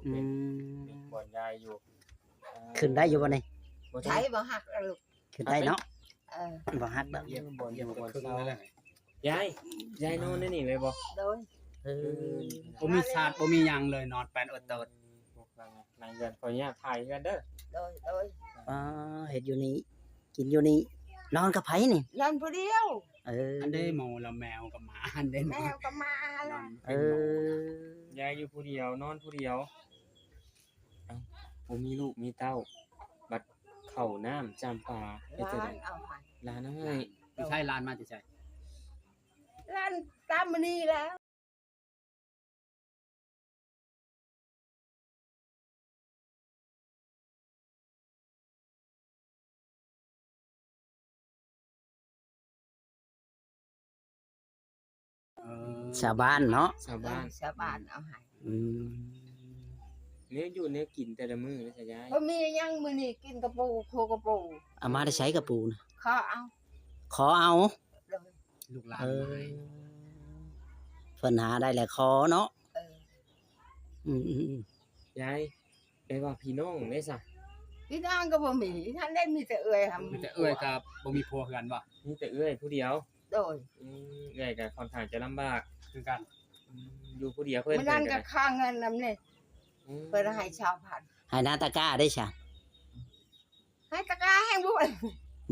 ອືມ ເປັນບ່ອນຍາຍຢູ່. ເອີ ຂຶ້ນໄດ້ຢູ່ບໍ່ນີ້? ບໍ່ໄດ້ ໃຜບໍ່ຮັກລະລູກ? ຂຶ້ນໄດ້ເນາະ. ເອີ ບໍ່ຮັກດອກ. ເອີ ບ່ອນຢູ່ບ່ອນເຊົາ. ຍາຍ ຍາຍນອນໃນນີ້ເລີຍບໍ່? ໂດຍ. ເອີ ບໍ່ມີສາດ ບໍ່ມີຫຍັງເລີຍ ນອນແປນເອີດເຕີດ. ອືມ ນັ່ງເຮືອນ ຂໍອະນຸຍາດຖ່າຍເຮືອນເດີ. ໂດຍ ໂດຍ. ອໍ ເຮັດຢູ່ນີ້ ກິນຢູ່ນີ້ ນອນກັບໃຜນີ້? ນອນຜູ້ດຽວ. ເອີ ອັນເດ້ ໝູລະແມວກັບໝາ ອັນເດ້ ແມວກັບໝາລະ. ເອີ ຍາຍຢູ່ຜູ້ດຽວ ນອນຜູ້ດຽວ. ເອົ້າ ບໍ່ມີລູກມີເຕົ້າ ບັດເຂົ້ານ້ຳຈຳປາ ເຮັດຈັ່ງໃດ? ຫຼານເອົາໃຫ້. ຫຼານເອົາໃຫ້. ຢູ່ໃສ? ຫຼານມາແຕ່ໃສ? ຫຼານຕາມມື້ນີ້ແຫຼະ. ເອີ ຊາວບ້ານເນາະ. ຊາວບ້ານ ເອີ ຊາວບ້ານເອົາໃຫ້. ອືມ ແນວຢູ່ແນວກິນແຕ່ລະມື້ນະຊະຍາຍ? ບໍ່ມີຫຍັງ ມື້ນີ້ກິນກະປູ ໂຄກະປູ. ເອົາມາແຕ່ໃສກະປູນະ? ຂໍເອົາ. ຂໍເອົາ. ໂດຍ. ລູກຫຼານ ເອີ ມາໃຫ້. ເພິ່ນຫາໄດ້ແລ້ວຂໍເນາະ. ເອີ ອືມໆໆ. ຍາຍ ແປວ່າພີ່ນ້ອງເດ້ຊະ? ພີ່ນ້ອງກໍບໍ່ມີ ຫັ້ນໄດ້ມີແຕ່ເອື້ອຍຫັ້ນ. ມີແຕ່ເອື້ອຍກັບບໍ່ມີຜົວຄືກັນບໍ່? ມີແຕ່ເອື້ອຍຜູ້ດຽວ. ໂດຍ. ອືມ ເອື້ອຍກໍຄ່ອນຂ້າງຈະລຳບາກຄືກັນ. ອືມ ຢູ່ຜູ້ດຽວເພິ່ນ. ມື້ນັ້ນກໍຄ່າເງິນນຳນີ້. ອືມ ເພິ່ນໃຫ້ຊາວພັນ. ໃຫ້ນາຕະກ້າໄດ້ຊະ? ໃຫ້ຕະກ້າແຮງບໍ່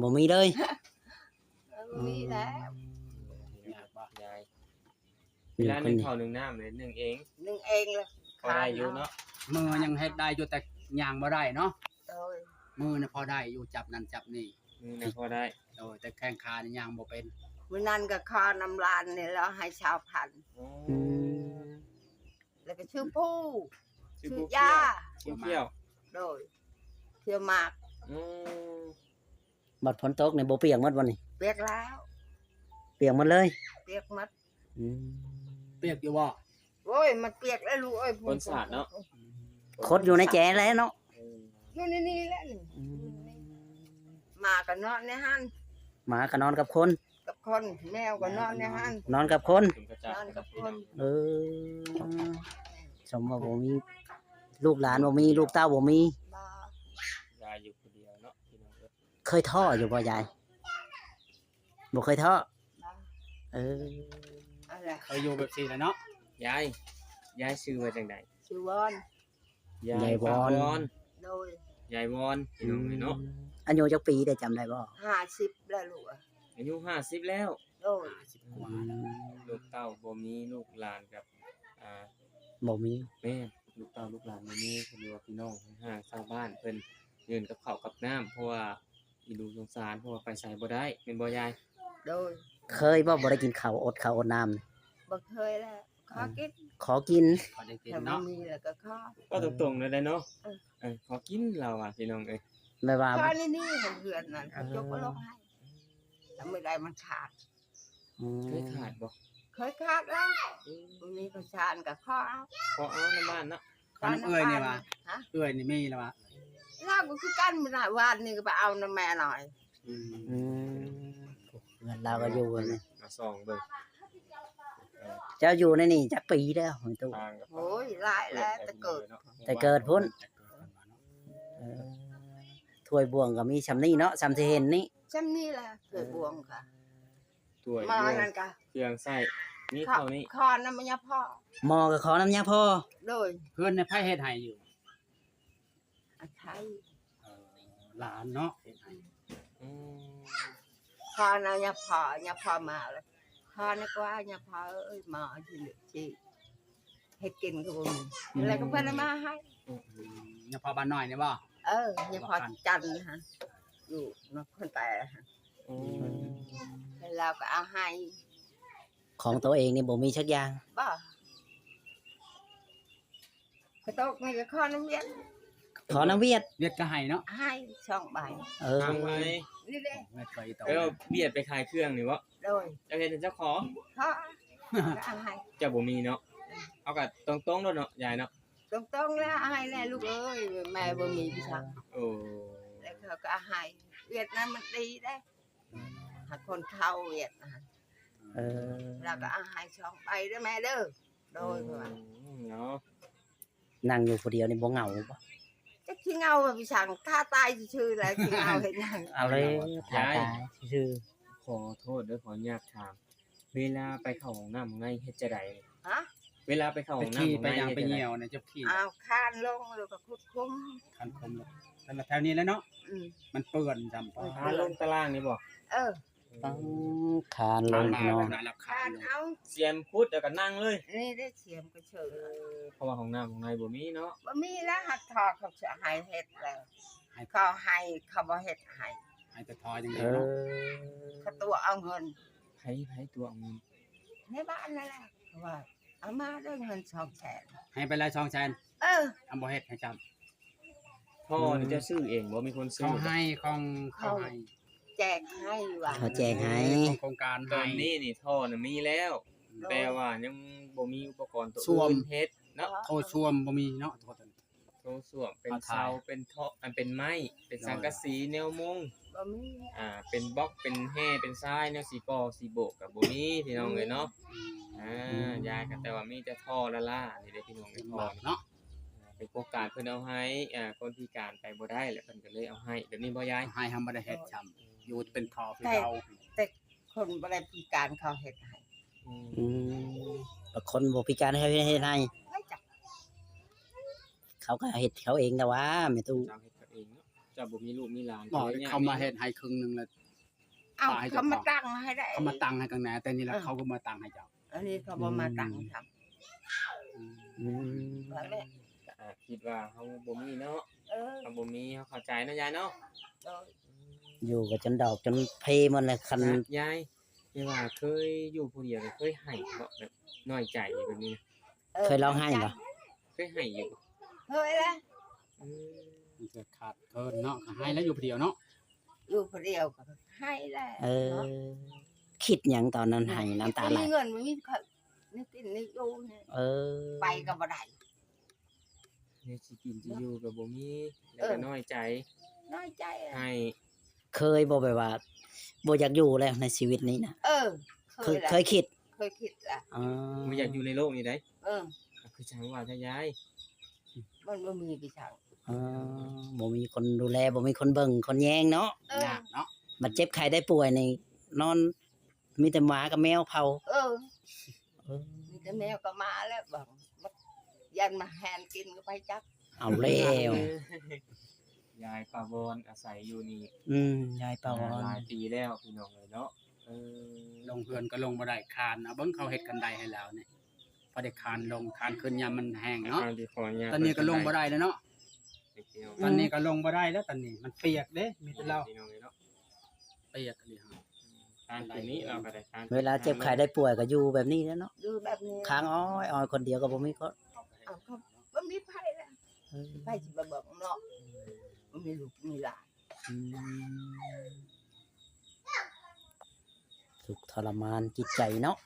ບໍ່ມີເລີຍ. ເອີ ບໍ່ມີແລ້ວ. ອືມ ຍາກບໍ່ຍາຍ? ເວລາໜຶ້ງເຂົ້າໜຶ້ງນ້ຳນີ້ ໜຶ້ງເອງ ໜຶ້ງເອງເລີຍ. ພໍໄດ້ຢູ່ເນາະ. ມືຍັງເຮັດໄດ້ຢູ່ ແຕ່ຍ່າງບໍ່ໄດ້ເນາະ. ໂດຍ. ມືນະພໍໄດ້ຢູ່ ຈັບນັ້ນຈັບນີ້ ມືນະພໍໄດ້. ໂດຍ. ແຕ່ແຂ້ງຂານີ້ຍ່າງບໍ່ເປັນ. ມື້ນັ້ນກໍຂໍນຳຫຼານນີ້ແລ້ວ ໃຫ້ຊາວພັນ. ອືມ ແລ້ວກໍຊື້ພູ ຊື້ ຊື້ຢາ ພູຂຽວ. ໂດຍ. ຂຽວໝາກ. ອືມ ບັດຝົນຕົກນີ້ບໍ່ປຽກໝົດບໍ່ນີ້? ປຽກແລ້ວ. ປຽກໝົດເລີຍ? ປຽກໝົດ. ອືມ ປຽກຢູ່ບໍ່? ໂອ້ຍ ມັນປຽກແລ້ວລູກເອີຍ. ຝົນສາດເນາະ. ອືມ ຄົດຢູ່ໃນແຈແລ້ວເນາະ. ເອີ ຢູ່ໃນນີ້ແຫຼະນີ້. ອືມ ໝາກໍນອນໃນຫັ້ນ. ໝາກໍນອນກັບຄົນ. ກັບຄົນ. ແມວກໍນອນໃນຫັ້ນ. ນອນກັບຄົນ. ນອນກັບຄົນ. ເອີ ສົມວ່າບໍ່ມີລູກຫຼານ ບໍ່ມີລູກເຕົ້າ ບໍ່ມີ. ບໍ່. ຍາຍຢູ່ຜູ້ດຽວເນາະ ພີ່ນ້ອງເອີຍ. ເຄີຍທໍ້ຢູ່ບໍ່ຍາຍ? ບໍ່ເຄີຍທໍ້. ບໍ່. ເອີ ເອົາລະ ເຄີຍຢູ່ແບບຊີ້ແຫຼະເນາະ. ຍາຍ ຍາຍຊື່ວ່າຈັ່ງໃດ? ຊື່ວອນ. ຍາຍ ຍາຍວອນ ວອນ. ໂດຍ. ຍາຍວອນ ພີ່ນ້ອງເອີຍເນາະ. ອືມ ອາຍຸຈັກປີໄດ້ ຈຳໄດ້ບໍ່? ຫ້າສິບແລ້ວລູກ. ອາຍຸຫ້າສິບແລ້ວ. ໂດຍ. ຫ້າສິບກວ່າແລ້ວ. ອືມ ລູກເຕົ້າບໍ່ມີ ລູກຫຼານກັບ ອ່າ ບໍ່ມີ. ແມ່ນ ລູກເຕົ້າລູກຫຼານບໍ່ມີ ເພິ່ນວ່າພີ່ນ້ອງຫ່າງຊາວບ້ານ ເພິ່ນຍື່ນກັບເຂົ້າກັບນ້ຳ ເພາະວ່າອີ່ຫູສົງສານ ເພາະວ່າໄປໃສບໍ່ໄດ້ ແມ່ນບໍ່ຍາຍ? ໂດຍ. ເຄີຍບໍ່ ບໍ່ໄດ້ກິນເຂົ້າ ອົດເຂົ້າອົດນ້ຳ? ບໍ່ເຄີຍແລ້ວ. ຂໍກິນ ຂໍກິນ ພໍໄດ້ກິນເນາະ. ຖ້າບໍ່ມີແລ້ວກໍຂໍ. ເວົ້າຕົງໆເລີຍເນາະ. ເອີ ເອີ ຂໍກິນ ລາວວ່າ ພີ່ນ້ອງເອີຍ. ແບບວ່າ ຂໍນີ້ໆ ເຮືອນນັ້ນ ເອີ ເຂົາຈົກບໍ່ລົງໃຫ້ ຖ້າມື້ໃດມັນຂາດ. ອືມ ເຄີຍຂາດບໍ່? ເຄີຍຂາດແລ້ວ. ອືມ ບໍ່ມີເຂົ້າສານກໍຂໍເອົາ ຂໍເອົານຳບ້ານເນາະ. ຂອງເອື້ອຍນີ້ວ່າ ຮະ? ເອື້ອຍນີ້ມີແລ້ວວ່າ ລາວກໍຄືກັນ ມື້ວານນີ້ກໍໄປເອົານຳແມ່ນ້ອຍ. ອືມ ອືມ ເຮືອນລາວກໍຢູ່ນີ້ ມາສ່ອງເບິ່ງ. ເຈົ້າຢູ່ໃນນີ້ຈັກປີແລ້ວ ແມ່ຕູ້? ໂອ້ຍ ຫຼາຍແລ້ວ ແຕ່ເກີດ ແຕ່ເກີດພຸ້ນ. ເອີ ຖ້ວຍບ່ວງກໍມີຊ່ຳນີ້ເນາະ ຊ່ຳທີ່ເຫັນນີ້ ຊ່ຳນີ້ແຫຼະ. ຖ້ວຍ ເອີ ບ່ວງກໍ ຖ້ວຍ ໝໍ້ ບ່ວງ ນັ້ນກໍ ເຄື່ອງໃຊ້ ມີເທົ່ານີ້. ຂໍນຳຍາພໍ່ ໝໍ້ກໍຂໍນຳຍາພໍ່. ໂດຍ. ເຮືອນໃຜເຮັດໃຫ້ຢູ່? ອາໄທ. ເອີ ຫຼານເນາະເຮັດໃຫ້. ອືມ ຂໍນຳຍາພໍ່ ຍາພໍ່ມາແລ້ວ ຂໍນຳກວ່າ ຍາພໍ່ເອີຍ ໝໍ້ຊິ ຊິເຮັດກິນກໍບໍ່ມີ. ອືມ ແລ້ວກໍເພິ່ນເອົາມາໃຫ້. ອືມ ຍາພໍ່ບ້ານນ້ອຍນີ້ບໍ່? ເອີ ຍາພໍ່ຈັນຫັ້ນ ຢູ່ນຳຄົນຕາຍຫັ້ນ. ອືມ ແລ້ວລາວກໍເອົາໃຫ້. ຂອງໂຕເອງນີ້ບໍ່ມີຈັກຢ່າງ? ບໍ່. ກະຕົກນີ້ກໍຂໍນຳຫວຽດ. ຂໍນຳຫວຽດ? ຫວຽດກໍໃຫ້ເນາະ? ໃຫ້ສອງໃບ. ເອີ ສອງໃບ. ນີ້ເດ້ ຫວຽດໄປຂາຍເຄື່ອງນີ້ບໍ່? ໂດຍ. ເຈົ້າເຮັດໃຫ້ເຈົ້າຂໍ? ຂໍ ກໍໃຫ້. ເຈົ້າບໍ່ມີເນາະ? ເອົາກໍຕົງໆໂລດເນາະ ຍາຍເນາະ? ຕົງໆແລ້ວ ໃຫ້ແຫຼະລູກເອີຍ ແມ່ບໍ່ມີພີ່ຊາຍ. ໂອ້ ແລ້ວເຂົາກໍໃຫ້. ຫວຽດນະມັນດີເດ້ ຫາຄົນເຖົ້າຫວຽດນະ. ເອີ ແລ້ວກໍເອົາໃຫ້ສອງໃບເດີແມ່ເດີ. ໂດຍ. ອືມ ເນາະ. ນັ່ງຢູ່ຜູ້ດຽວນີ້ບໍ່ເຫງົາບໍ່? ຈັກຊິເຫງົາວ່າໄປສັງ ຖ້າຕາຍຊື່ໆແຫຼະ ຊິເຫງົາເຮັດຫຍັງ? ເອົາເລີຍ ຖ້າຕາຍຊື່ໆ. ຂໍໂທດເດີ ຂໍອະນຸຍາດຖາມ ເວລາໄປເຂົ້າຫ້ອງນ້ຳຫ້ອງໃນເຮັດຈັ່ງໃດ? ຮະ? ເວລາໄປເຂົ້າຫ້ອງນ້ຳຫ້ອງໃນເຮັດຈັ່ງໃດ? ໄປຂີ່ໄປຫຍັງໄປຍ່ຽວນະ ເຈົ້າຂີ່ ອ້າວ ຄານລົງແລ້ວກໍຂຸດຂຸມ ຄານຂຸມ ແລ້ວ ແລ້ວແຖວນີ້ແຫຼະເນາະ. ອືມ ມັນເປື້ອນຊ້ຳ ມັນເປື້ອນ ຄານລົງຕາລ່າງນີ້ບໍ່? ເອີ ຕ້ອງຄານລົງເນາະ ຄານເອົາ ສຽມຂຸດແລ້ວກໍນັ່ງເລີຍ. ນີ້ໄດ້ສຽມກໍເຊີນ ເພາະວ່າຫ້ອງນ້ຳຫ້ອງໃນບໍ່ມີເນາະ. ບໍ່ມີແລ້ວ ຮັກທໍ່ເຂົາຈະໃຫ້ເຮັດແລ້ວ ໃຫ້ ເຂົາໃຫ້ ເຂົາບໍ່ເຮັດໃຫ້ ໃຫ້ແຕ່ທໍ່ຢ່າງດຽວເນາະ. ເອີ ເຂົາຕົວະເອົາເງິນ. ໃຜ ໃຜຕົວະເອົາເງິນ? ໃນບ້ານນັ້ນແຫຼະ ເຂົາວ່າ ເອົາມາເດີເງິນສອງແສນ ໃຫ້ໄປແລ້ວສອງແສນ. ເອີ ເອົາ ບໍ່ເຮັດໃຫ້ຊ້ຳ. ທໍ່ນີ້ເຈົ້າຊື້ເອງບໍ່? ມີຄົນຊື້ ເຂົາໃຫ້ ຂອງເຂົາໃຫ້ ເຂົາແຈກໃຫ້ວ່າ ເຂົາແຈກໃຫ້ ຂອງໂຄງການໃຫ້. ຕອນນີ້ນີ້ທໍ່ນະມີແລ້ວ ໂດຍ ແຕ່ວ່າຍັງບໍ່ມີອຸປະກອນໂຕອື່ນເຮັດເນາະ. ໂຖສ້ວມບໍ່ມີເນາະ ໂຖ ໂຖສ້ວມເປັນເສົາ ເປັນທໍ່ ອັນເປັນໄມ້ ເປັນສັງກະສີ ແນວມຸງ ບໍ່ມີ ອ່າ ເປັນບລັອກ ເປັນແຮ່ ເປັນຊາຍ ແນວຊິກໍ່ຊິໂບກກໍບໍ່ມີ ພີ່ນ້ອງເອີຍເນາະ. ອືມ ອ່າ ຢາຍກໍແຕ່ວ່າມີແຕ່ທໍ່ລ້າໆນີ້ເດ້ ພີ່ນ້ອງເອີຍ ທໍ່ເນາະ. ເປັນໂຄງການເພິ່ນເອົາໃຫ້ ອ່າ ຄົນພິການໄປບໍ່ໄດ້ ແລ້ວເພິ່ນກໍເລີຍເອົາໃຫ້ແບບນີ້ບໍ່ຍາຍ? ໃຫ້ ເຮົາບໍ່ໄດ້ເຮັດຊ້ຳ ຢູ່ເປັນທໍ່ຄືເກົ່າ ແຕ່ຄົນບໍ່ໄດ້ພິການເຂົາເຮັດໃຫ້. ອືມ ແລ້ວຄົນບໍ່ພິການເຂົາເຮັດໃຫ້? ໃຜຈັກ ເຂົາກໍເຮັດເຂົາເອງແຕ່ວ່າແມ່ຕູ້ ເຈົ້າເຮັດເຂົາເອງເນາະ. ເຈົ້າບໍ່ມີລູກມີຫຼານ ບໍ່ ເຂົາມາເຮັດໃຫ້ເຄິ່ງໜຶ່ງແລ້ວ ເອົາ ເຂົາມາຕັ້ງໃຫ້ໄດ້ ເຂົາມາຕັ້ງໃຫ້ຂ້າງໜ້າ ແຕ່ນີ້ລະ ເອີ ເຂົາກໍມາຕັ້ງໃຫ້ເຈົ້າ. ອັນນີ້ເຂົາບໍ່ມາຕັ້ງຊ້ຳ. ອືມ ອືມ ວ່າແຫຼະ ກໍອາດຄິດວ່າເຮົາບໍ່ມີເນາະ. ເອີ ເຮົາບໍ່ມີ ເຮົາເຂົ້າໃຈເນາະຍາຍເນາະ. ໂດຍ ຢູ່ກໍຈົນດອກຈົນເພໝົດແລ້ວ. ຄັນຍາຍ ແຕ່ວ່າເຄີຍຢູ່ຜູ້ດຽວ ເຄີຍໄຫ້ບໍ່? ແບບນ້ອຍໃຈແບບນີ້ ເອີ ເຄີຍຮ້ອງໄຫ້ບໍ່? ເຄີຍໄຫ້ຢູ່ ເຄີຍແຫຼະ. ອືມ ມັນຈະຂາດເຂີນເນາະ ກໍໄຫ້ແລ້ວ ຢູ່ຜູ້ດຽວເນາະ. ຢູ່ຜູ້ດຽວກໍໄຫ້ແຫຼະ. ເອີ ເນາະ ຄິດຫຍັງຕອນນັ້ນໄຫ້ນ້ຳຕາໄຫຼ? ມີເງິນ ມີເຂົ້າ ມີກິນມີຢູ່ນີ້. ເອີ ໄປກໍບໍ່ໄດ້ ແນວຊິກິນຊິຢູ່ກໍບໍ່ມີ ແລ້ວກໍ ເອີ ນ້ອຍໃຈ ນ້ອຍໃຈ ໄຫ້. ເຄີຍບໍ່ ແບບວ່າບໍ່ຢາກຢູ່ແລ້ວໃນຊີວິດນີ້ນະ? ເອີ ເຄີຍ ເຄີຍ ເຄີຍຄິດ ເຄີຍຄິດລະ. ອໍ ບໍ່ຢາກຢູ່ໃນໂລກນີ້ໃດ. ເອີ ຄືຈັ່ງວ່າແທ້ຍາຍ ມັນບໍ່ມີໄປທາງ. ອໍ ບໍ່ມີຄົນດູແລ ບໍ່ມີຄົນເບິ່ງຄົນແຍງເນາະ. ເອີ ຍາກເນາະ ບັດເຈັບໄຂ້ໄດ້ປ່ວຍນີ້ ນອນ ມີແຕ່ໝາກັບແມວເຝົ້າ. ເອີ ເອີ ມີແຕ່ແມວກັບໝາແຫຼະ ບາງ ຢ້ານໝາແຮນກິນກໍໄປຈັກ. ເອົາແລ້ວ ຍາຍປາວອນອາໄສຢູ່ນີ້. ອືມ ຍາຍປາວອນ ຫຼາຍປີແລ້ວ ພີ່ນ້ອງເອີຍເນາະ. ເອີ ລົງເຮືອນກໍລົງບໍ່ໄດ້ ຄານ ເອົາເບິ່ງເຂົາເຮັດຄັນໄດໃຫ້ລາວນີ້ ພໍໄດ້ຄານລົງ ຄານຂຶ້ນຍາມມັນແຫ້ງເນາະ. ຕອນນີ້ກໍລົງບໍ່ໄດ້ແລ້ວເນາະ. ຕອນນີ້ກໍລົງບໍ່ໄດ້ແລ້ວ ຕອນນີ້ມັນປຽກເດ້ ມີແຕ່ລາວ ພີ່ນ້ອງເອີຍເນາະ. ປຽກອີ່ຫຼີ ຄານຕົວນີ້ລາວກໍໄດ້ຄານ. ເວລາເຈັບໄຂ້ໄດ້ປ່ວຍກໍຢູ່ແບບນີ້ແຫຼະເນາະ. ຢູ່ແບບນີ້ ຄ້າງອ້ອຍໆຄົນດຽວກໍບໍ່ມີຄົນ ເອົາ ກໍບໍ່ມີໃຜແລ້ວ. ເອີ ໃຜຊິມາເບິ່ງເນາະ ບໍ່ມີລູກມີຫຼານ. ອືມ ທຸກທໍລະມານຈິດໃຈເນາະ.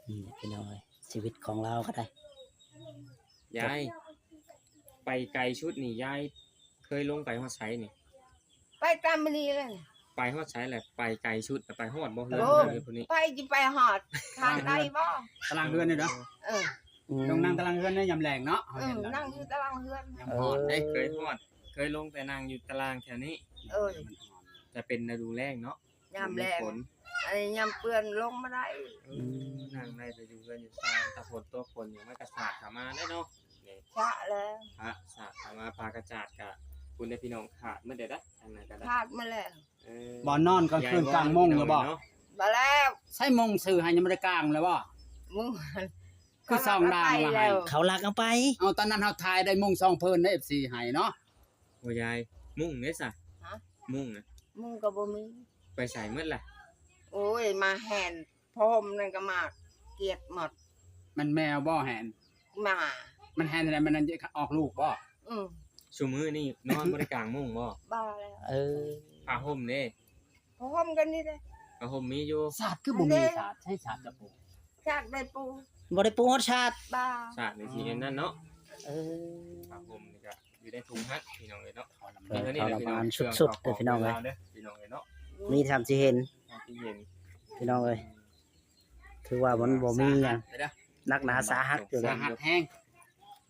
ນີ້ແຫຼະພີ່ນ້ອງເອີຍ ຊີວິດຂອງລາວກໍໄດ້. ຍາຍ ໄປໄກສຸດນີ້ ຍາຍເຄີຍລົງໄປຮອດໃສນີ້? ໄປຕາມມື້ນີ້ແຫຼະ. ໄປຮອດໃສແຫຼະ? ໄປໄກສຸດໄປຮອດບໍ່? ເຮືອນ ໂອ້ຍ ເຮືອນຜູ້ນີ້ ໄປຊິໄປຮອດ ທາງໄກບໍ່? ຕາລາງເຮືອນນີ້ເນາະ. ເອີ ອືມ ລົງນັ່ງຕາລາງເຮືອນໃນຍາມແລງເນາະ. ເອີ ນັ່ງຢູ່ຕາລາງເຮືອນ ຍາມຮ້ອນເດ້. ເຄີຍຮອດ ເຄີຍລົງແຕ່ນັ່ງຢູ່ຕາລາງແຖວນີ້. ເອີ ຈະເປັນລະດູແລ້ງເນາະ. ຍາມແລ້ງ ຍາມຝົນ ອັນນີ້ຍາມເປື້ອນລົງບໍ່ໄດ້. ອືມ ນັ່ງໄດ້ແຕ່ຢູ່ເຮືອນຢູ່ຊານ ຖ້າຝົນຕົກຝົນຫຍັງມັນກໍສາດເຂົ້າມາແຫຼະເນາະ. ນີ້ ສະແລ້ວ ພະສາດເຂົ້າມາ ຜ້າກະຈາດກະ ພຸ້ນເດ້ພີ່ນ້ອງ ຂາດໝົດເດ້ ອັນນັ້ນກໍໄດ້ ຂາດໝົດແລ້ວ. ເອີ ບໍ່ນອນກາງຄືນກາງມຸ້ງຢູ່ບໍ່? ບໍ່ແລ້ວ ໃຊ້ມຸ້ງຊື້ໃຫ້ຍັງບໍ່ໄດ້ກາງເລີຍບໍ່? ມຸ້ງ ຄືສອງດ່າງລະໃຫ້ ເຂົາລັກເອົາໄປ. ເອົາ ຕອນນັ້ນເຮົາຖ່າຍໄດ້ມຸ້ງສອງເພີນໃນ ເອັຟຊີ ໃຫ້ເນາະ. ໂອ້ຍ ຍາຍ ມຸ້ງເດ້ຊະ? ຮະ? ມຸ້ງນະ? ມຸ້ງກໍບໍ່ມີ ໄປໃສໝົດລະ? ໂອ້ຍ ໝາແຮນ ຜ້າຫົ່ມນັ້ນກໍໝາກກຽດໝົດ. ມັນແມວບໍ່ແຮນ? ໝາ. ມັນແຮນຈັ່ງໃດ ມັນອອກລູກບໍ່? ອືມ ຊຸມື້ນີ້ນອນບໍ່ໄດ້ກາງມຸ້ງບໍ່? ບໍ່ແລ້ວ. ເອີ ຜ້າຫົ່ມເດ້? ຜ້າຫົ່ມກໍນີ້ເດ້ ຜ້າຫົ່ມມີຢູ່. ສາດຄືບໍ່ມີ ອັນເດ້ ສາດ ໃຊ້ສາດກະປູ ສາດໄດ້ປູ ບໍ່ໄດ້ປູຮອດສາດ. ບໍ່ ສາດໃນທີ່ອັນນັ້ນເນາະ. ເອີ ຜ້າຫົ່ມນີ້ກະຢູ່ໃນຖົງຫັ້ນ ພີ່ນ້ອງເອີຍເນາະ. ເອີ ທໍລະມານສຸດໆເດີພີ່ນ້ອງເອີຍ ພີ່ນ້ອງເອີຍເນາະ. ມີທ່ານຊິເຫັນ ທ່ານຊິເຫັນ ພີ່ນ້ອງເອີຍ ອືມ ຖືວ່າມັນບໍ່ມີຫຍັງ. ໜັກໜາສາຫັດຢູ່ ສາຫັດແຮງ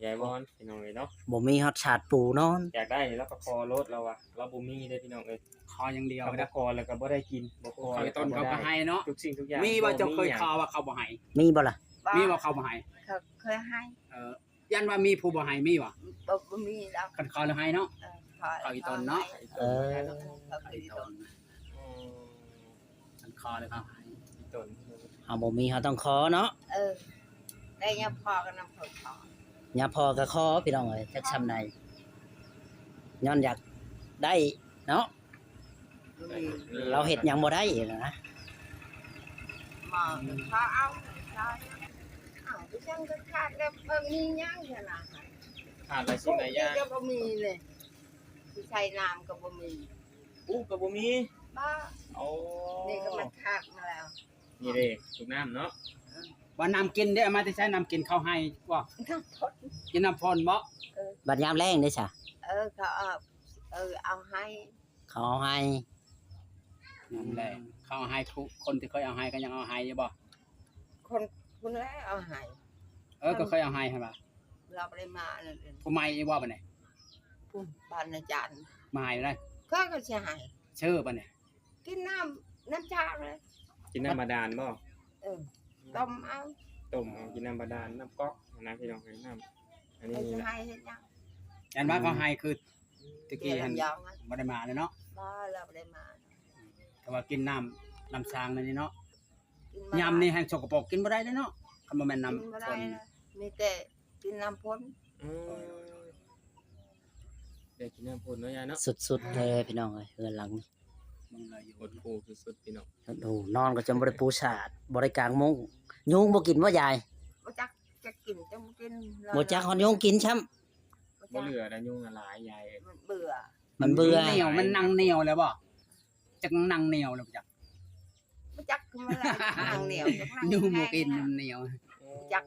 ຍາຍວອນ ພີ່ນ້ອງເອີຍເນາະ ບໍ່ມີຮອດຊາດປູນອນ ຢາກໄດ້ລາວກໍຂໍໂລດ ລາວວ່າລາວບໍ່ມີເດ້ ພີ່ນ້ອງເອີຍ ຂໍຢ່າງດຽວ ຖ້າບໍ່ຂໍແລ້ວກໍບໍ່ໄດ້ກິນ ບໍ່ຂໍ ເຂົາ ແລ້ວກໍບໍ່ໄດ້ ເຂົາກໍໃຫ້ເນາະ ທຸກສິ່ງທຸກຢ່າງ ມີບໍ່ ເຈົ້າເຄີຍຂໍວ່າເຂົາບໍ່ໃຫ້ ມີບໍ່ລະ ບໍ່ ມີບໍ່ເຂົາບໍ່ໃຫ້ ເຂົາເຄີຍໃຫ້ ເອີ ຢ້ານວ່າມີຜູ້ບໍ່ໃຫ້ ມີບໍ່ ບໍ່ ບໍ່ມີດອກ ຄັນຂໍແລ້ວໃຫ້ເນາະ ເອີ ຂໍ ເຂົາອີ່ຕົນເນາະ ເອີ ເຂົາອີ່ຕົນ ອືມ ຄັນຂໍແລ້ວເຂົາໃຫ້ ອີ່ຕົນ ເຮົາບໍ່ມີເຮົາຕ້ອງຂໍເນາະ ເອີ ໄດ້ຍາມພໍກໍນຳເຂົາຂໍ ຍາມພໍກໍຂໍ ພີ່ນ້ອງເອີຍ ຈັກຊ່ຳໃດ ຍ້ອນຢາກໄດ້ເນາະ ລາວເຮັດຫຍັງບໍ່ໄດ້ນະ ໝໍກໍຂໍເອົາ ເອົາໄປຈັ່ງກໍຂາດແລ້ວ ເບິ່ງມີຫຍັງຫັ້ນນະ ຂາດຫຼາຍສິ່ງຫຼາຍຢ່າງ ກໍບໍ່ມີເລີຍ ຊິໃສ່ນ້ຳກໍບໍ່ມີ ປູກໍບໍ່ມີ ບໍ່ ໂອ້ ນີ້ກໍມັນຂາດມາແລ້ວ ນີ້ເດ້ ສູບນ້ຳເນາະ ເອີ ວ່ານ້ຳກິນເດ້ ເອົາມາແຕ່ໃສ ນ້ຳກິນເຂົ້າໄຮ່ບໍ່ ນ້ຳຝົນ ກິນນ້ຳຝົນບໍ່ ເອີ ບັດຍາມແລ້ງເດ້ຊະ ເອີ ເຂົາເອົາ ເອີ ເອົາໄຮ່ ເຂົາເອົາໄຮ່ ນັ້ນແຫຼະ ເຂົາເອົາໄຮ່ ຄົນທີ່ເຄີຍເອົາໄຮ່ກໍຍັງເອົາໄຮ່ຢູ່ບໍ່ ຄົນພຸ້ນແຫຼະເອົາໄຮ່ ເອີ ກໍເຄີຍເອົາໄຮ່ຫັ້ນວ່າ ລາວບໍ່ໄດ້ມານັ້ນເອງ ຜູ້ໃໝ່ອີກບໍ່ບັດນີ້ ພຸ້ນບ້ານອາຈານ ມາໃຫ້ໄດ້ ເຂົາກໍຊິໃຫ້ ເຊີບັດນີ້ ກິນນ້ຳ ນ້ຳຈາກເລີຍ ກິນນ້ຳບາດານບໍ່ ເອີ ຕົ້ມເອົາ ຕົ້ມເອົາ ກິນນ້ຳບາດານ ນ້ຳກອກນະ ພີ່ນ້ອງເອີຍ ນ້ຳ ອັນນີ້ ເຂົາຊິໃຫ້ເຮັດຫຍັງ ອັນວ່າເຂົາໃຫ້ຄື ອືມ ຕະກີ້ຫັ້ນ ບໍ່ໄດ້ມາແລ້ວເນາະ ບໍ່ ລາວບໍ່ໄດ້ມາ ແຕ່ວ່າກິນນ້ຳ ນ້ຳຊາງນັ້ນນີ້ເນາະ ກິນບໍ່ໄດ້ ຍາມນີ້ແຮ່ງສົກກະປົກ ກິນບໍ່ໄດ້ເດ້ເນາະ ຄັນບໍ່ແມ່ນນ້ຳ ກິນບໍ່ໄດ້ ຝົນ ມີແຕ່ກິນນ້ຳຝົນ ອືມ ໄດ້ກິນນ້ຳຝົນເນາະ ຍາຍເນາະ ສຸດໆເລີຍ ພີ່ນ້ອງເອີຍ ເຮືອນຫຼັງນີ້ ເບິ່ງລາວຢູ່ ຫົດຫູ່ສຸດໆ ພີ່ນ້ອງ ໂອ້ ນອນກໍຈົນບໍ່ໄດ້ປູສາດ ບໍ່ໄດ້ກາງມຸ້ງ ຍຸງບໍ່ກິນບໍ່ຍາຍ ບໍ່ຈັກ ຈັກກິນຈັກບໍ່ກິນ ບໍ່ຈັກຮອດຍຸງກິນຊ້ຳ ບໍ່ເຫຼືອແລ້ວ ຍຸງຫຼາຍຍາຍ ມັນເບື່ອ ມັນເບື່ອ ມັນໜຽວ ມັນນັ່ງໜຽວແລ້ວບໍ່ ຈັກນັ່ງໜຽວແລ້ວບໍ່ຈັກ ບໍ່ຈັກຄືມັນນັ່ງໜຽວ ຈັກນັ່ງ ຍຸງບໍ່ກິນ ມັນໜຽວ ບໍ່ຈັກ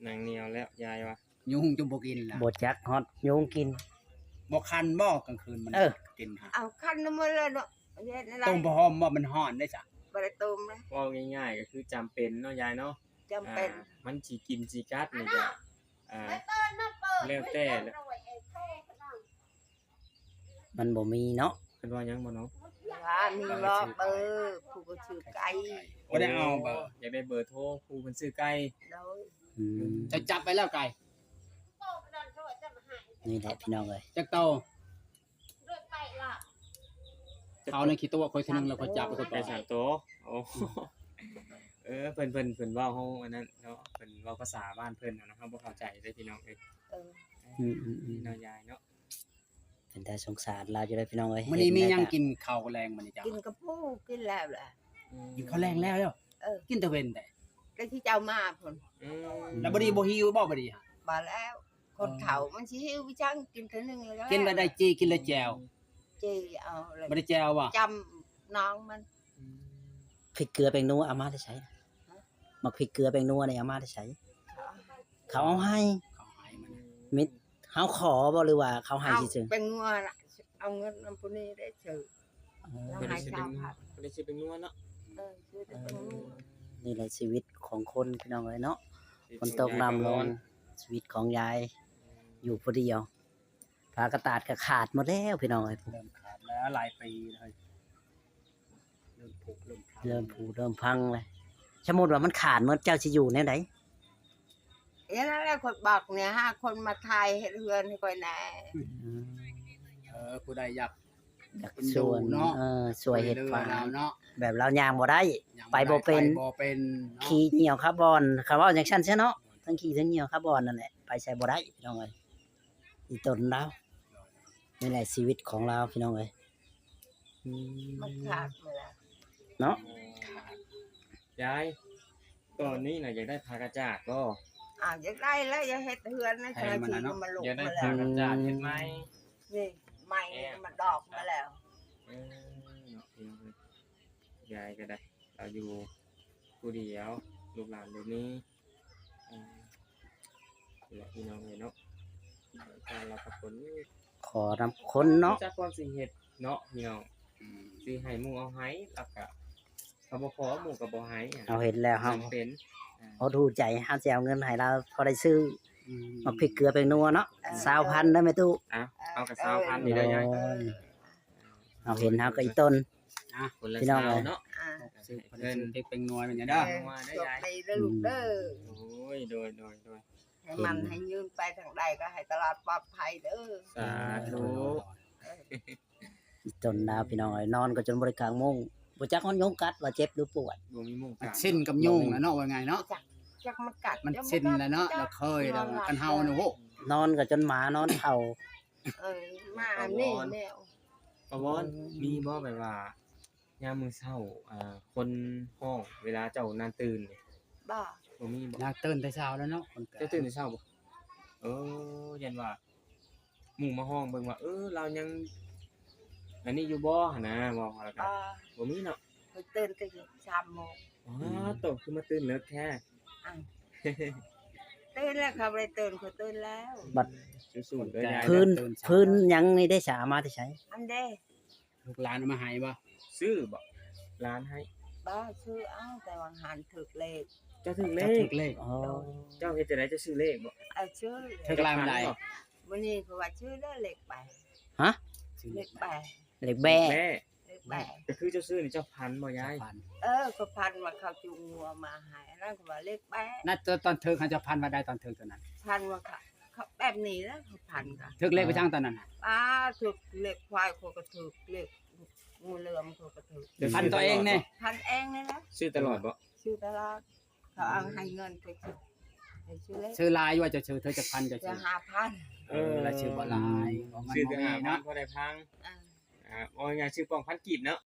ນັ່ງໜຽວແລ້ວຍາຍວ່າ ຍຸງຈົນບໍ່ກິນລະ ບໍ່ຈັກຮອດຍຸງກິນ ບໍ່ຄັນບໍ່ກາງຄືນມັນ ເອີ ກິນຫາ ເອົາຄັນນຳໝົດແລ້ວເນາະ ເຮັດແນວໃດ ຕົ້ມຜ້າຫົ່ມບໍ່ ມັນຮ້ອນເດ້ຊະ ບໍ່ໄດ້ຕົ້ມເລີຍ ເວົ້າງ່າຍໆກໍຄືຈຳເປັນເນາະຍາຍເນາະ ຈຳເປັນ ອ່າ ມັນຊິກິນຊິກັດນີ້ກໍ ອ່າ ແລ້ວແຕ່ແຫຼະ ມັນບໍ່ມີເນາະ ເພິ່ນວ່າຫຍັງບໍ່ເນາະ ວ່າມີບໍ່ເບີ ຜູ້ບໍ່ຊື້ໄກ່ ບໍ່ໄດ້ເອົາເບີ ຢາກໄດ້ເບີໂທຜູ້ເພິ່ນຊື້ໄກ່ ໂດຍ ອືມ ເຈົ້າຈັບໄວ້ແລ້ວໄກ່ ນີ້ແຫຼະພີ່ນ້ອງເອີຍ ຈັກໂຕ ເຂົາໃນຂີ້ຕົວະຂ້ອຍເທື່ອໜຶ່ງແລ້ວຂ້ອຍຈັບ ໄກ່ສາມໂຕ ໂອ້ ເອີ ເພິ່ນ ເພິ່ນ ເພິ່ນເວົ້າເຮົາອັນນັ້ນເນາະ ເພິ່ນເວົ້າພາສາບ້ານເພິ່ນນະ ເຮົາບໍ່ເຂົ້າໃຈເດ້ພີ່ນ້ອງເອີຍ ເອີ ອືມໆໆ ເນາະຍາຍເນາະ ເປັນຕາສົງສານລາວຢູ່ເດ້ພີ່ນ້ອງເອີຍ ມື້ນີ້ມີຫຍັງກິນເຂົ້າແລງມື້ນີ້ເຈົ້າ ກິນກະປູ ກິນແລ້ວແຫຼະ ອືມ ກິນເຂົ້າແລງແລ້ວ ເອີ ກິນແຕ່ເວັນແທ້ ແຕ່ທີ່ເຈົ້າມາພຸ້ນ ອືມ ແລ້ວບັດນີ້ບໍ່ຫິວບໍ່ບັດນີ້ ບໍ່ແລ້ວ ຄົນເຖົ້າມັນຊິຫິວໄປຈັ່ງ ກິນເທື່ອໜຶ່ງແລ້ວ ກິນແລ້ວໄດ້ຈີ່ ກິນແລ້ວແຈ່ວ ຈີ່ເອົາເລີຍ ບໍ່ໄດ້ແຈ່ວບໍ່ ຈຳນ້ອງມັນ ອືມ ພິກເກືອແປ້ງນົວເອົາມາແຕ່ໃສ ຮະ ໝາກພິກເກືອແປ້ງນົວນີ້ເອົາມາແຕ່ໃສ ເຂົາເອົາໃຫ້ ເຂົາໃຫ້ມັນ ມິດ ເຮົາຂໍບໍ່ ຫຼືວ່າເຂົາໃຫ້ຊື່ໆ ເອົາແປ້ງນົວນະ ເອົາເງິນນຳຜູ້ນີ້ໄດ້ຊື້ ອໍ ລາວໃຫ້ສາມພັນ ບໍ່ໄດ້ຊື້ແປ້ງນົວເນາະ ເອີ ຊື້ແຕ່ແປ້ງນົວ ນີ້ແຫຼະຊີວິດຂອງຄົນພີ່ນ້ອງເອີຍເນາະ ຝົນຕົກນ້ຳລົງ ຊີວິດຂອງຍາຍ ອືມ ຢູ່ຜູ້ດຽວ ຝາກະຕາດກໍຂາດໝົດແລ້ວພີ່ນ້ອງເອີຍ ເລີ່ມຂາດແລ້ວຫຼາຍປີແລ້ວ ເລີ່ມຜຸເລີ່ມພັງ ເລີ່ມຜຸເລີ່ມພັງແລ້ວ ສົມມຸດວ່າມັນຂາດໝົດ ເຈົ້າຊິຢູ່ແນວໃດ? ເອີ ນັ້ນແຫຼະ ຂ້ອຍບອກນີ້ ຫາຄົນມາຖ່າຍເຮັດເຮືອນໃຫ້ຂ້ອຍແດ່ ອືມ ເອີ ຜູ້ໃດຢາກ ຢາກຊ່ວຍເນາະ ເອີ ຊ່ວຍເຮັດ ຊ່ວຍເຫຼືອ ຝາ ລາວເນາະ ແບບລາວຍ່າງບໍ່ໄດ້ ຍ່າງບໍ່ໄດ້ ໄປບໍ່ເປັນ ໄປບໍ່ເປັນເນາະ ຂີ່ຍ່ຽວຄາບອນ ເຂົາເວົ້າຈັ່ງຊັ້ນຊະເນາະ ທັງຂີ່ທັງຍ່ຽວຄາບອນນັ້ນແຫຼະ ໄປໃສບໍ່ໄດ້ພີ່ນ້ອງເອີຍ ອີ່ຕົນລາວ ນີ້ແຫຼະຊີວິດຂອງລາວພີ່ນ້ອງເອີຍ ອືມ ມັນຂາດໝົດແລ້ວ ເນາະ ຂາດ ຍາຍ ຕອນນີ້ນະຢາກໄດ້ຜ້າກະຈາດບໍ່? ອ້າວ ຢາກໄດ້ແລ້ວ ຢາກເຮັດເຮືອນໃນ ໃຫ້ມັນນະເນາະ ຢາກໄດ້ຜ້າກະຈາດເຮັດໃໝ່ ນີ້ໃໝ່ ແອບ ມັນດອກມາແລ້ວ ເອີ ເນາະ ພີ່ນ້ອງເອີຍ ຍາຍກໍໄດ້ ລາວຢູ່ຜູ້ດຽວ ລູກຫຼານບໍ່ມີ ເອີ ນີ້ແຫຼະພີ່ນ້ອງເອີຍເນາະ ການລາວກໍຄົນ ຂໍນຳຄົນເນາະ ຮູ້ຈັກຄວາມຊິເຮັດເນາະພີ່ນ້ອງ ອືມ ຊິໃຫ້ໝູ່ເອົາໃຫ້ ແລ້ວກະ ເຂົາບໍ່ຂໍ ໝູ່ກໍບໍ່ໃຫ້ ເຮົາເຫັນແລ້ວເຮົາເປັນ ເຮົາຮູ້ໃຈ ເຮົາຊິເອົາເງິນໃຫ້ລາວພໍໄດ້ຊື້ ອືມ ໝາກພິກເກືອແປ້ງນົວເນາະ ເອີ ຊາວພັນເດີແມ່ຕູ້ ເອົາ ເອົາກໍຊາວພັນນີ້ເດີຍາຍ ໂອ້ຍ ເຮົາເຫັນເຮົາກໍອີ່ຕົນ ອ່ະ ຄົນລະຊາວເນາະ ອ່າ ຊື້ເພິ່ນຊື້ເພິ່ນເປັກແປ້ງນົວແມ່ນຫຍັງເດີ ເອີ ໂຊກດີເດີລູກເດີ ອືມ ໂອ້ຍ ໂດຍ ໂດຍ ໂດຍ ໃຫ້ໝັ້ນໃຫ້ຍືນໄປທາງໃດກໍໃຫ້ຕະຫຼອດປອດໄພເດີ ສາທຸ ອີ່ຕົນລາວ ພີ່ນ້ອງເອີຍ ນອນກໍຈົນບໍ່ໄດ້ກາງມຸ້ງ ບໍ່ຈັກຮອດຍຸງກັດວ່າເຈັບຫຼືປວດ ບໍ່ມີມຸ້ງກາງ ມັນຊິນກັບຍຸງແລ້ວເນາະ ວ່າງ່າຍເນາະ ຈັກ ຈັກມັນກັດ ມັນຊິນແລ້ວເນາະ ແລ້ວເຄີຍແລ້ວ ຄັນເຮົານີ້ ໂອ້ ນອນກໍຈົນໝານອນເຝົ້າ ເອີ ໝານີ້ແມວ ປາວອນ ມີບໍ່ແບບວ່າ ຍາມມື້ເຊົ້າ ອ່າ ຄົນຮ້ອງເວລາເຈົ້ານອນຕື່ນນີ້ ບໍ່ ບໍ່ມີບໍ່ ນາງຕື່ນແຕ່ເຊົ້າແລ້ວເນາະ ຄົນ ເຈົ້າຕື່ນແຕ່ເຊົ້າບໍ່ ເອີ ຢ້ານວ່າ ໝູ່ມາຮ້ອງເບິ່ງວ່າ ເອີ ລາວຍັງອັນນີ້ຢູ່ບໍ່ຫັ້ນນະ ເວົ້າແລ້ວກໍ ບໍ່ ບໍ່ມີເນາະ ເພິ່ນຕື່ນແຕ່ສາມໂມງ ອໍ ໂຕ ຄືມາຕື່ນເລິກແທ້ ອ້າວ ຕື່ນແລ້ວ ເຂົາບໍ່ໄດ້ຕື່ນ ເຂົາຕື່ນແລ້ວ ບັດ ສູ້ໆເດີຍາຍ ພື້ນ ພື້ນຫຍັງນີ້ເດ້ສາ ເອົາມາແຕ່ໃສ ອັນເດ້ ລູກຫຼານເອົາມາໃຫ້ບໍ່? ຊື້ບໍ່? ຫຼານໃຫ້ ບໍ່ ຊື້ເອົາ ແຕ່ວ່າຫັ້ນຖືກເລກ ເຈົ້າຖືກເລກ ເຈົ້າຖືກເລກ ອໍ ເຈົ້າເຮັດຈັ່ງໃດ ເຈົ້າຊື້ເລກບໍ່? ເອີ ຊື້ ຖືກຫຼາຍປານໃດ? ມື້ນີ້ເຂົາວ່າຊື້ເດີເລກແປດ ຮະ? ເລກແປດ ເລກແບ້ ເລກແບ້ ເລກແບ້ ກໍຄືເຈົ້າຊື້ນີ້ເຈົ້າຝັນບໍ່ຍາຍ? ເຈົ້າຝັນ ເອີ ກໍຝັນວ່າເຂົາຈູງງົວມາໃຫ້ ອັນນັ້ນກໍວ່າເລກແບ້ ນັ້ນຕອນ ຕອນຖືກຫັ້ນເຈົ້າຝັນວ່າໃດຕອນຖືກຕອນນັ້ນ? ຝັນວ່າເຂົາ ເຂົາແບບນີ້ແຫຼະ ເຂົາຝັນກໍ ຖືກເລກໄປຈັ່ງຕອນນັ້ນນະ? ອ້າ ຖືກເລກຄວາຍຂ້ອຍກໍຖືກ ເລກງູເຫຼືອມຂ້ອຍກໍຖືກ ຝັນຕົວເອງນີ້ ຝັນເອງນີ້ແຫຼະ ຊື້ຕະຫຼອດບໍ່? ຊື້ຕະຫຼອດ ເຂົາເອົາໃຫ້ເງິນໄປຊື້ ໄປຊື້ເລກ ຊື້ຫຼາຍຢູ່ວ່າ ເຈົ້າຊື້ເທື່ອຈັກພັນ ເຈົ້າຊື້ ຫ້າພັນ ເອີ ລະຊື້ບໍ່ຫຼາຍ ຊື້ແຕ່ຫ້າພັນ ພໍໄດ້ພັງ ອ່າ ເວົ້າງ່າຍໆ ຊື້ປ່ອງພັນກີບເນາະ.